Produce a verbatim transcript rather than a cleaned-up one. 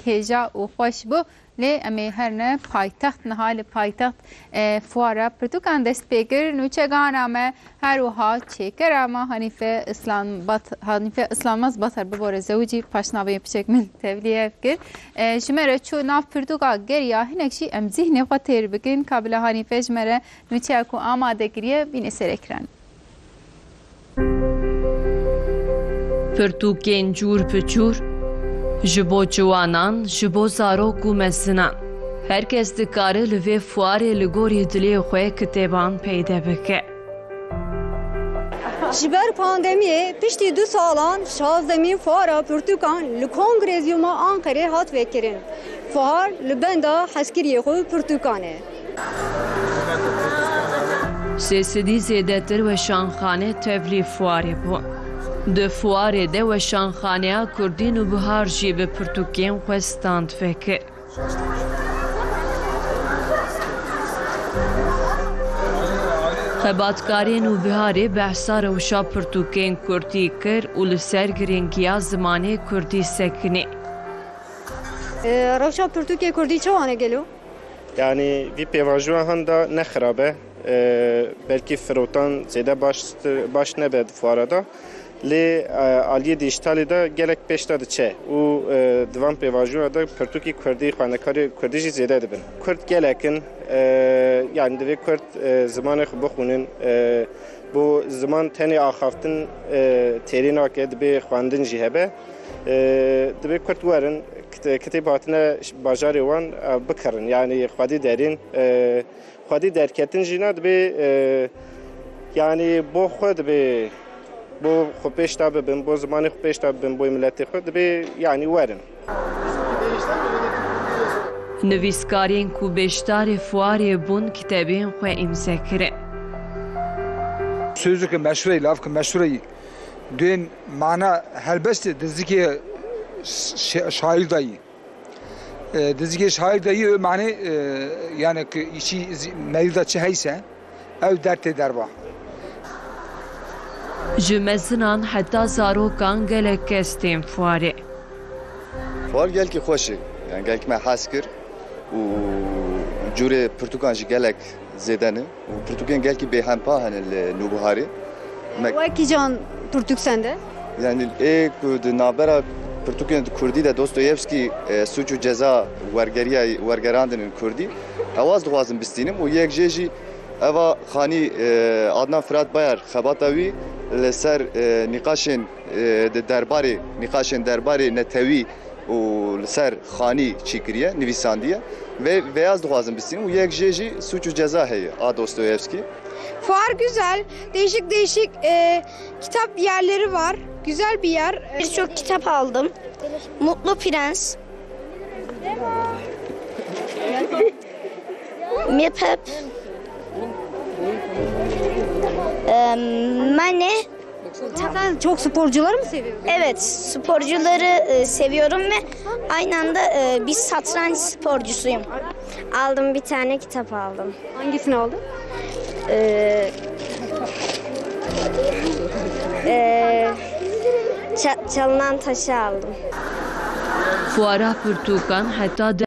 Hêja û xweş bû. Lê em ê herine paytext, niha li paytext, e, fuara pirtûkan dest pê kir. Nûçegana me her wiha çêkera me Hanife Islam Bat-, Hanife Islamaz Batar, bibore zewicî, paşnavê piçek min tevlî hev kir. E, ji me re çû nav pirtûka geriya, hinek jî em zîhnê xwe têr bikin. Kabila Hanife ji me re nûçeya ku amade kiriye, bîne ser ekran. Pirtûkên cûr bi cûr, ji bo ciwanan, ji bo zarok û mezinan. Her kes dikare li vê fuarê li gorî dilê xwe kitêban peyde bike. Ji ber pandemiyê piştî du salan şazdemîn fuara pirtûkan li Kongrezyuma Anqerê hat vekirin. Fuar li benda hezkiriyê xwe pirtûkan e. Sê sedî zêdetir weşanxane tevlî fuarê bû. Di fuarê de weşanxaneya Kurdî Nûbihar jî bi pirtûkên xwe stand vekir. Xebatkarên Nûbiharê behsa rewşa pirtûkên kurdî kir û li ser girîngiya zimanê kurdî sekinî. E, rewşa pirtûkê kurdî çawa ne gelo? Yanî vî pêvajoya handa ne xirab e. E, belkî firotan zêde baş, baş nebe di fuara de. Lê, e, aliyê dîjîtalê de gelek pêş de diçe û, e, di van pêvajoya de pirtûkî kurdî, xwendekarê kurdî jî zêde dibin. Kurd gelek in, e, yanî divê kurd, e, zimanê xwe bixwînin. E, bo ziman tenê axaftin, e, têrê nake, dibê xwendin jî hebe. E, dibê kurd werin, kit-, kitêb hatine bajarê wan, e, bikirin, yanî xwedî derîn, e, xwedî derketin jî ne dibê, e, yanî bo xwe dibê, bo xwe pêş de bibin, bo zimanê xwe pêş de bibin, bo miletê xwe dibê, yanî werin. Nivîskarên ku beşdarê fuarê bûn, kitêbên xwe îmze kirin. Sözlük meşhur, lafk meşhur. Duyên mana helbestê dizikê ş-, şair dayî. E, dizikê şair dayî, e, mane, e, yani ki işi zi-, meyda çi heyse, ew dertê derba. Ji mezinan heta zarokan gelek kes tên fuarê. Fuar gelkî xweş e. Yani gelkî me hez kir û cûrê pirtûkan jî gelek zêde ne. Û pirtûkên gelkî bêhempa hene li Nûbiharê. Me- We kîjan pirtûk sende? Yani ê ku di navbera pirtûkên di kurdî de Dostoyevskî, e, Suç û Ceza wergeriya, wergerandin in kurdî. Ew ez dixwazim bistînim û yek jê jî eva xanî, e, Adnan Firat Bayar xebata wî li ser, e, nîqaşên, e, di derbarê, nîqaşên derbarê netewî û li ser xanî çî kiriye, nivîsandiye. Vê, vê ez dixwazim bistînim û yek jê jî Suç û Ceza heye, a Dostoyevskî. Fuar güzel, değişik değişik, e, kitap yerleri var. Güzel bir yer. Birçok kitap aldım. Mutlu Prens. Mepep. Em, Mane. Sen çok sporcuları mı seviyorsun? Evet, sporcuları, e, seviyorum ve aynı anda, e, bir satranç sporcusuyum. Aldım, bir tane kitap aldım. Hangisini aldın? E, e, ça-, Çalınan Taşı aldım. Fuara pirtûkan heta